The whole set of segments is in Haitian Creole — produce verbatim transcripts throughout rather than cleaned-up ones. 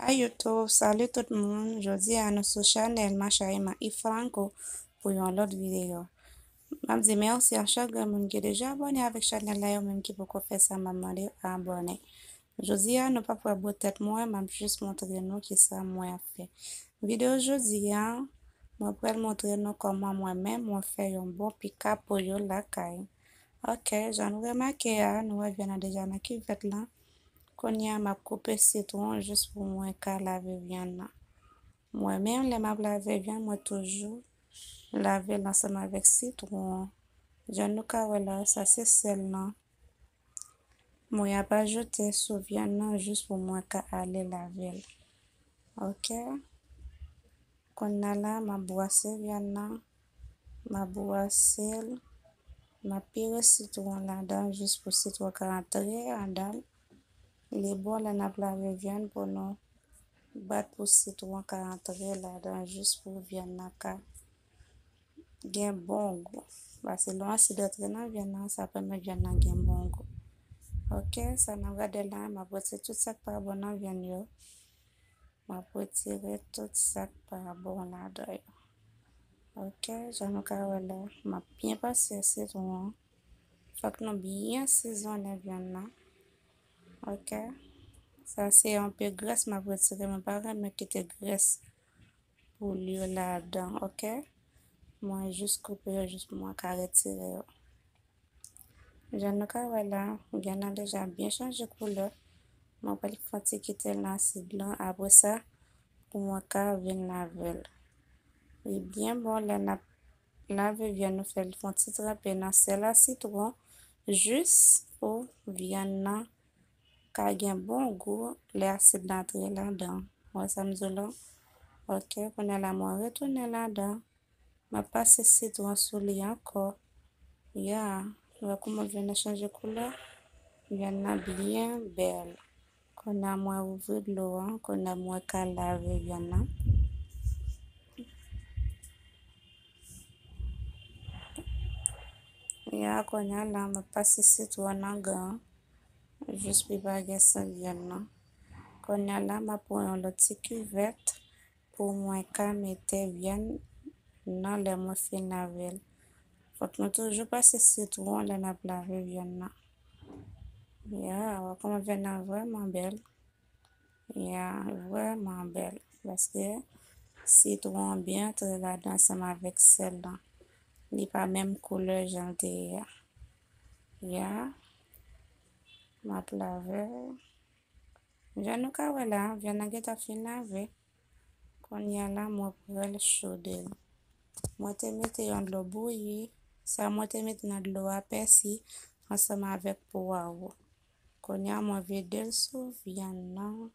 Hi YouTube, salut tout moun. Jodi a nou sou chanèl Macha Emma y Franco pou yon lòt videyo. M ap di mèsi a chak grenn moun ki deja abòne avèk chanèl la, yo menm ki poko fè sa, m ap mande abòne. Jodi a nou p ap wè bout tèt mwen, m ap jis montre nou kisa mwen ap fè. Videyo jodi a, mwen pral montre nou kòman mwen menm mwen fè yon bon pika pou yo lakay. Ok, jan nou remake a, nou wè vyann nan deja nan kivèt lan. Kounye a, m ap koupe sitwon jis pou mwen ka lave vyann nan. Mwen menm, lè m ap lave vyann, mwen toujou lave l ansanm avèk sitwon an. Jan nou ka wè la, sa se sèl lan. Mwen ap ajoute sou vyann nan jis pou mwen ka ale lave l. Ok. Kounye a la, m ap bwase vyann nan. M ap bwase l. M ap pire sitwon ladan jis pou sitwon ka antre andan l. Li bon lè n ap lave vyann pou nou bat pou sitwon ka antre ladan jis pou vyann nan ka gen bon gou. Paske lè yon asid antre nan vyann nan, sa pèmèt vyann nan gen bon gou. Ok, sa n ap gade la, m ap retire tout sa k pa bon nan vyann yo. M ap retire tout sa k pa bon ladan yo. Ok, jan nou ka wè la, m ap byen pase sitwon an. Fòk nou byen sezonnen vyann nan. Ok, sa se yon pe grès m ap retire, mwen pa renmen kite grès poul yo ladan, ok? Mwen jis koupe yo jis pou mwen ka retire yo. Jan nou ka wè la, vyann nan deja byen chanje koulè. Mwen pral fè yon ti kite l nan asid lan. Apre sa, pou mwen ka vin lave l. Li byen bon lè n ap lave vyann, nou fè l fè yon ti tranpe nan sèl a sitwon, jis pou vyann nan ka gen bon gou lè asid la antre ladan. Wè sa m di w la? Ok, kounye a la mwen retounen ladan. M ap pase sitwon sou li ankò. Ya, nou wè kòman vyann nan chanje koulè? Vyann nan byen bèl. Kounye a mwen ouvri dlo an, kounye a mwen ka lave vyann nan. Ya, kounye a la, m ap pase sitwon nan gan an, jis pou li pa gen sant vyann nan. Kounye a la, m ap pran yon lòt ti kivèt pou mwen ka mete vyann nan lè mwen fin lave l. Fòk nou toujou pase sitwon lè n ap lave vyann nan. Ya, wè kòman vyann nan vrèman bèl. Ya, vrèman bèl. Paske sitwon an byen antre ladan ansanm avèk sèl lan. Li pa menm koulè jan l te ye a. Ya, m ap lave. Jan nou ka wè la, vyann nan gentan fin lave. Kounye a la, mwen pral chode l. Mwen te mete yon dlo bouyi. Sa mwen te mete nan dlo a, pèsi ansanm avèk pwawo. Kounye a, mwen vide l sou vyann nan.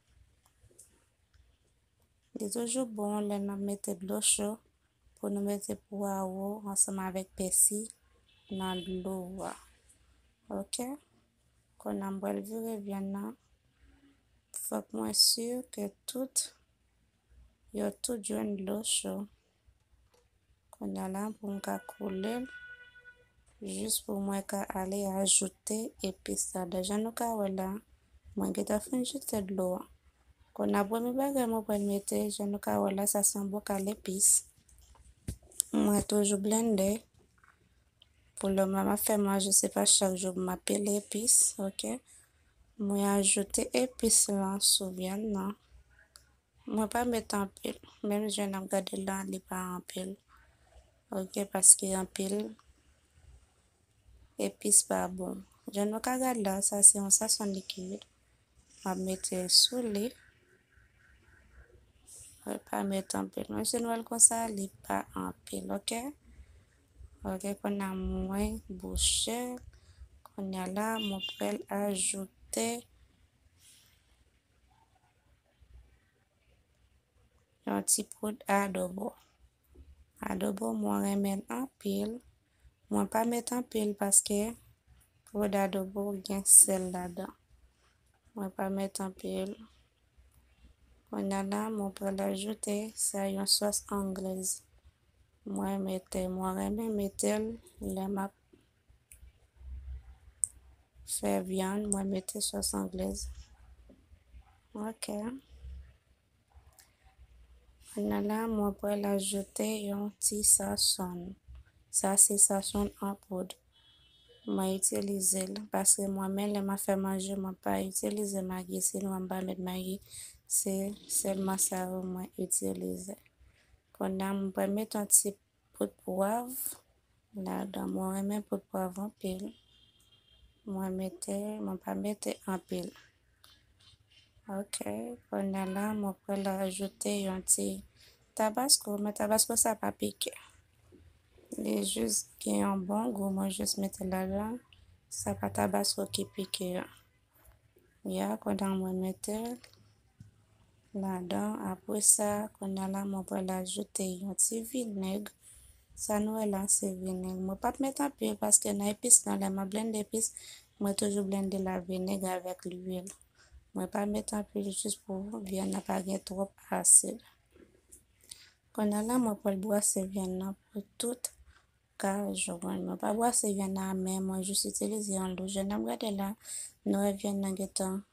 Li toujou bon lè n ap mete dlo cho pou nou mete pwawo ansanm avèk pèsi nan dlo a. Ok? Kounye a, m pral vire vyann nan. Fòk mwen si ke tout, yo tout jwenn dlo cho. Kounye a la, pou m ka koule l, jis pou mwen ka ale ajoute epis ladan. Jan nou ka wè la, mwen gentan fin jete dlo a. Kounye a, premye bagay mwen pral mete, jan nou ka wè la, sa se yon bokal epis. Mwen toujou blende. Pou lè m ap fè manje, se pa chak jou m ap pile epis, ok? Mwen ajoute epis lan sou vyann nan. Mwen pa met anpil. Menm jan n ap gade la, li pa anpil. Ok, paske anpil epis pa bon. Jan nou ka gade la, sa se yon saswen likid. M ap mete l sou li. Mwen pa met anpil. Menm si nou wè l konsa, li pa anpil, ok? Ok, kounye a mwen bouche l. Kounye a la, mwen pral ajoute yon ti poud adobo. Adobo, mwen renmen l anpil. Mwen pa met anpil paske poud adobo gen sèl ladan. Mwen pa met anpil. Kounye a la, mwen pral ajoute sa yon sòs anglèz. Mwen mete, mwen renmen mete l lè m ap fè vyann, mwen mete sòs anglèz. Ok. Kounye a la, mwen pral ajoute yon ti sazon. Sa se sazon an poud. Mwen itilize l paske mwen menm lè m ap fè manje, mwen pa itilize magi, sinon mwen pa met magi. Se sèlman sa yo mwen itilize. Kounye a, mwen pral met yon ti poud pwav ladan. Mwen renmen poud pwav anpil. Mwen mete, mwen pa mete anpil. Ok, kounye a la, mwen pral ajoute yon ti tabasko, men tabasko sa pa pike. Li jis gen yon bon gou, mwen jis mete ladan. Sa pa tabasko ki pike an. Ya, kounye a mwen mete l ladan. Apre sa, kounye a la, mwen pral ajoute yon ti vinèg. Sa nou wè la, se vinèg. Mwen p ap met anpil paske nan epis lan, lè m ap blende epis, mwen toujou blende l ak vinèg avèk lwil. Mwen pa met anpil jis pou vyann nan pa gen twòp asid. Kounye a la, mwen pral bwase vyann nan pou tout ka jwenn. Mwen pa bwase vyann nan a men, mwen jis itilize yon lou. Jan n ap gade la, nou wè vyann nan gentan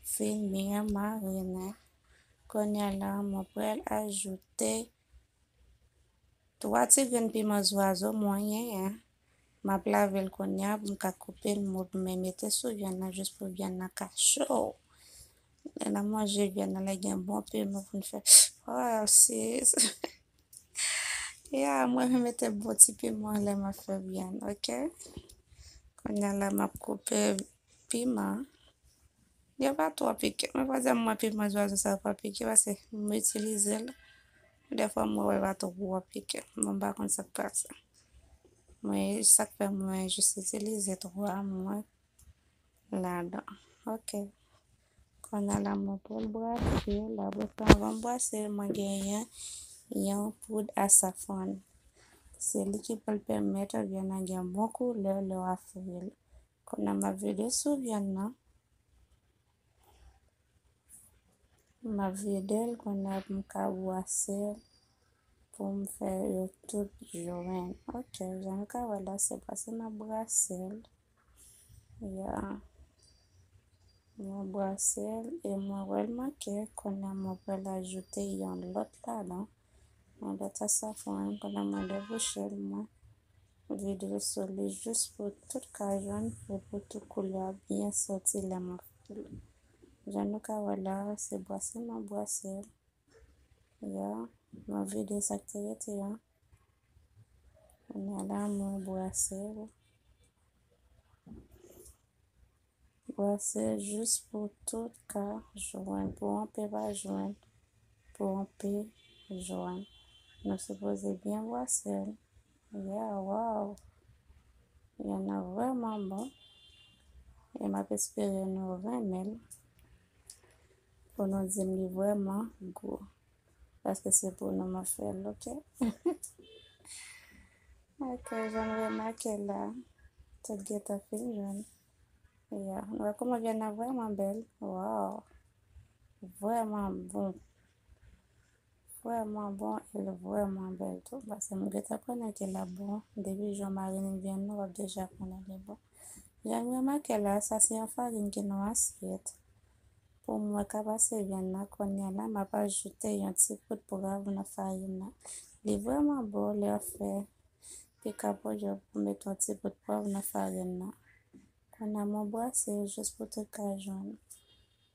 fin byen marinen. Kounye a la, mwen pral ajoute twa ti grenn piman zwazo mwen genyen. M ap lave l kounye a pou m ka koupe l, mwen mete sou vyann nan jis pou vyann nan ka cho. Lè n ap manje vyann nan, lè gen bon piman pou n fè, oh, sis. Ya, mwen renmen mete bon ti piman lè m ap fè vyann, ok? Kounye a la, m ap koupe piman. Yo pa twò pike. Mwen pa di mwen piman zwazo sa pa pike, paske m itilize l. Dèfwa mwen wè pa twò pike. Mwen pa konn sa k pase. Mwen, sa k fè mwen jis itilize twa mwen ladan. Ok. Kounye a la, mwen pral bwase l. Apre sa, anvan m bwase l, mwen genyen yon poud a safran. Se li ki pral pèmèt vyann nan gen bon koulè lè w ap fri l. Kounye a, m ap vide sou vyann nan. M ap vide l, kounye a pou m ka bwase l, pou m fè yo tout jwenn. Ok, jan nou ka wè la, se bwase m ap bwase l. Ya. Mwen bwase l e mwen wè l manke. Kounye a, mwen pral ajoute yon lòt ladan. Yon lòt a safran. Kounye a, mwen debouche l, mwen vide l sou li jis pou tout ka jwenn e pou tout koulè a byen soti lè mwen fè l. Jan nou ka wè la, se bwase mwen bwase l. Ya, mwen vide sa k te rete an. Kounye a la, mwen bwase l. Bwase l jis pou tout ka jwenn, pou anpe pa jwenn, pou anpe jwenn. Nou sipoze byen bwase l. Yeah, wow! Vyann nan vrèman bon. E m ap espere nou renmen l. Pou nou di m li vrèman gou. Paske se pou nou mwen fè l, ok? Ok, jan nou remake la, tout gentan fin jwenn. Ya, nou wè kòman vyann nan vrèman bèl. Wow! Vrèman bon. Vrèman bon, e l vrèman bèl tou. Paske m gentan konnen ke l ap bon. Depi jan w marinen vyann nan, w ap deja konnen li bon. Jan nou remake la, sa se yon farin ki nan asyèt. Pou mwen ka pase vyann nan, kounye a la, m ap ajoute yon ti poud pwav nan farin nan. Li vrèman bon lè w fè pika polyo pou w mete yon ti poud pwav nan farin nan. Kounye a, mwen bwase l jis pou tout ka jwenn.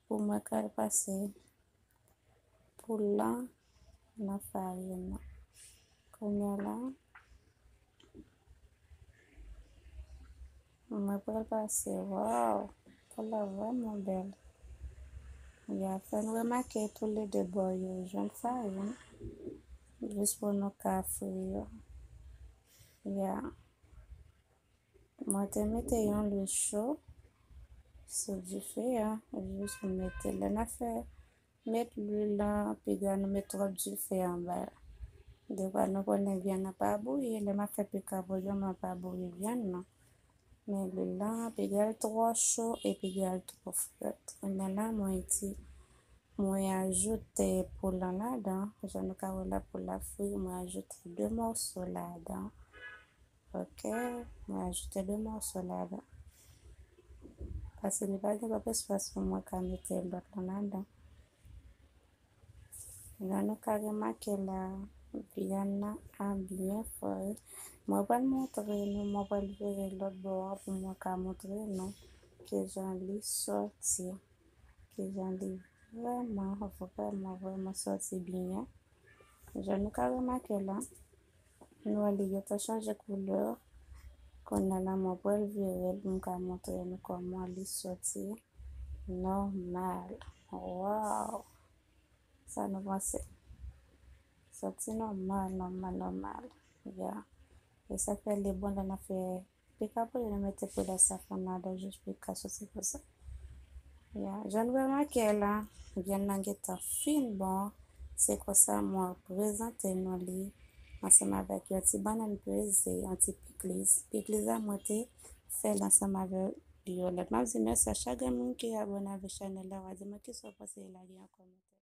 Pou mwen ka pase poul lan nan farin nan. Kounye a la, mwen pral pase, waw, poul la vrèman bèl. Ya, fè n remake toulede bò yo jwenn farin, jis pou nou ka fri yo. Ya. Mwen te mete yon lwil cho sou dife a, jis pou mete. Lè n ap fè, met lwil lan, piga nou met twòp dife anba. Defwa nou konnen vyann nan pa bouyi, lè m ap fè pika polyo, mwen pa bouyi vyann nan. Men lwil lan, piga l twò cho e piga l twò frèt. Kounye a la, mwen iti, mwen ajoute poul lan ladan. Jan nou ka wè la, poul la fri, mwen ajoute de mòso ladan. Ok, mwen ajoute de mòso ladan. Paske li pa gen twòp espas pou mwen ka mete lòt lan ladan. Jan nou ka remake la, vyann nan a byen fre. Mwen pral montre nou, mwen pral vire lòt bò a pou mwen ka montre nou kijan li sòti. Kijan li vrèman, vrèman, vrèman sòti byen. Jan nou ka remake la, nou wè li gentan chanje koulè. Kounye a la, mwen pral vire l pou m ka montre nou kòman li sòti nòmal. Waw! Sa nou panse? Sòti nòmal, nòmal, nòmal. Ya. E sa fè li bon lè n ap fè pika pou li, nou mete poudre safran ladan jis pou li ka sòti konsa. Ya. Jan nou remake la, vyann nan gentan fin bon. Se konsa mwen prezante nou li ansanm avèk yon ti bannann peze, yon ti pikliz. Pikliz la mwen te fè l ansanm avèk vyolèt. M ap di mèsi a chak grenn moun ki abòne avèk chanèl la. W a di mwen kisa w panse, lage an kòmantè.